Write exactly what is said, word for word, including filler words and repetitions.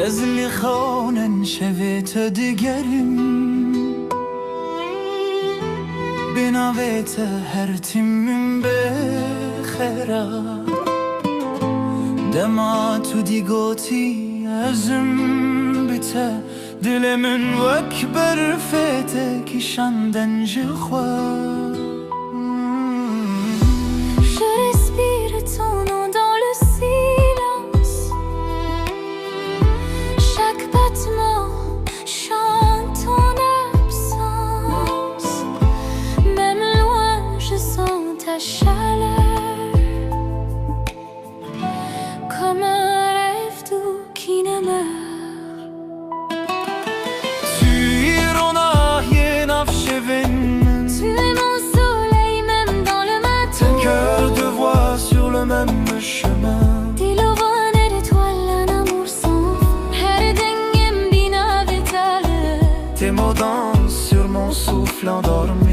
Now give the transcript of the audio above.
Ez li xewnen şevê te digerim, bi navê te her tim min bê xera. Dema tu dî gotî ez im bi te, dilê min wek berfê te kişanden ji xwe. Je respire ton nom dans le silence. Chaque battement chante ton absence. Même loin, je sens ta chaleur. Comme un rêve doux qui ne meurt. Tu îro nahiyê nav şevên min. Tu es mon soleil même dans le matin. Ten cœur de voix sur le même chemin. Dîl û van êdî tu es un amour sans fin. Her dengê min bî navê te li. Tes mots dansent sur mon souffle endormi.